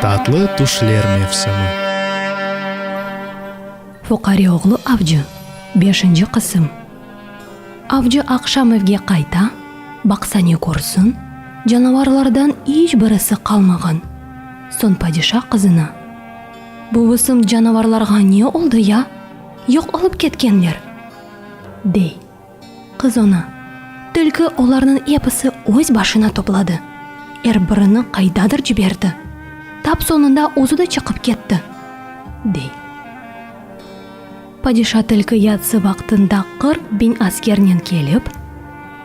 Tatlı tüşler mevsimi. Fuqare oğlu avcı, beşinci qısım. Avcı aqşam evge qayta, baqsa ne körsün, canavarlardan iç birisi qalmağan. Soñ padişa qızına. Buvısım canavarlarğa ne oldı ya, yoq olıp ketkenler? Dey. Qız oña, Tilki olarnıñ episi öz başına topladı, er birini qaydadır ciberdi, tap soñunda özü de çıqıp ketti, dey. Padişa tilki yatsı vaqtında 40 biñ askernen kelip,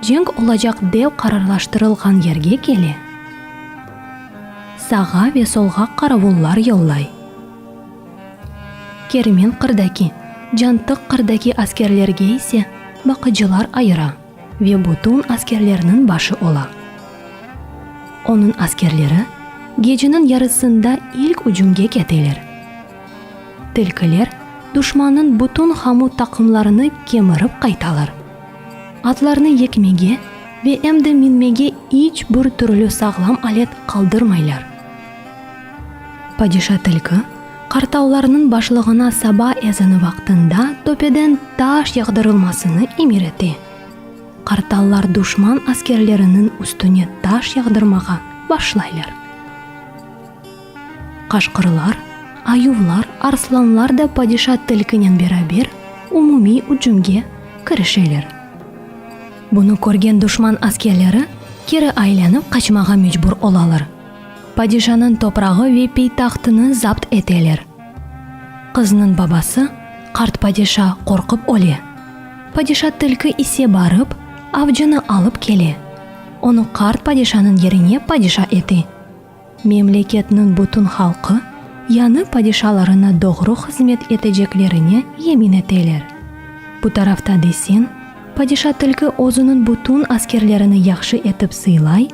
cenk olacaq dev qararlaştırılğan yerge kele. Sağa ve solğa qaravullar yollay. Kermen qırdaki, Cantıq qırdaki askerlerge ise baqıcılar ayıra ve bütün askerlerniñ başı ola. Onıñ askerleri geceniñ yarısında ilk ücümge keteler. Tilkiler duşmannıñ bütün hamut taqımlarını kemirip qaytalar. Atlarnı yekmege ve em de minmege iç bir türlü sağlam alet qaldırmaylar. Padişa tilki, qartallarnıñ başlığına saba ezanı vaqtında töpeden taş yağdırılmasını emir ete. Qartallar duşman askerleriniñ üstüne taş yağdırmağa başlaylar. Qaşqırlar, ayuvlar, arslanlar da padişa tilkinen beraber umumiy ücümge kirişeler. Bunı körgen duşman askerleri keri aylanıp qaçmağa mecbur olalar. Padişanıñ toprağı ve peytahtını zapt eteler. Qıznıñ babası, qart padişa qorqıp öle. Padişa tilki ise barıp, avcını alıp kele. Onı qart padişanıñ yerine padişa ete. Memleketniñ bütün halqı yañı padişalarına doğru hızmet eteceklerine yemin eteler. Bu tarafta deseñ, padişa tilki özüniñ bütün askerlerini yahşı etip sıylay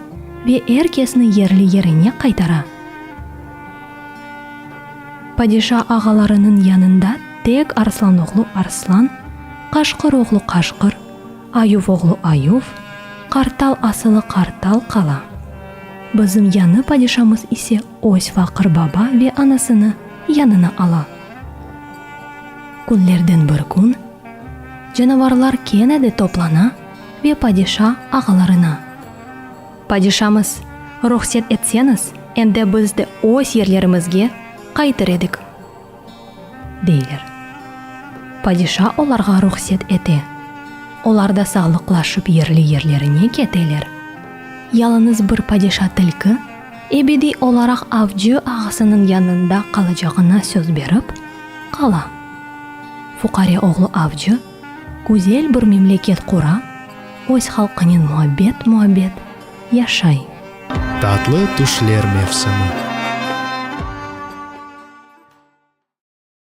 ve er kesni yerli yerine qaytara. Padişa ağalarınıñ yanında tek Arslanoğlu Arslan, Qaşqıroğlu Qaşqır, Ayuvoğlu Ayuv, Qartal asılı Qartal qala. Bizim yañı padişamız ise öz faqır baba ve anasını yanına ala. Künlerden bir kün canavarlar kene de toplana ve padişa ağalarına, Padişamız, ruhset etseñiz, endi biz de öz yerlerimizge qaytır edik. Deyler. Padişa olarğa ruhset ete. Olar da sağlıqlaşıp yerli yerlerine keteler. Yalıñız bir padişa tilki ebediy olaraq avcı ağasınıñ yanında qalacağına söz berip, qala. Fuqare oğlu avcı güzel bir memleket qura, öz halqınen muabbet-muabbet yaşay. Tatlı tüşler mevsimi.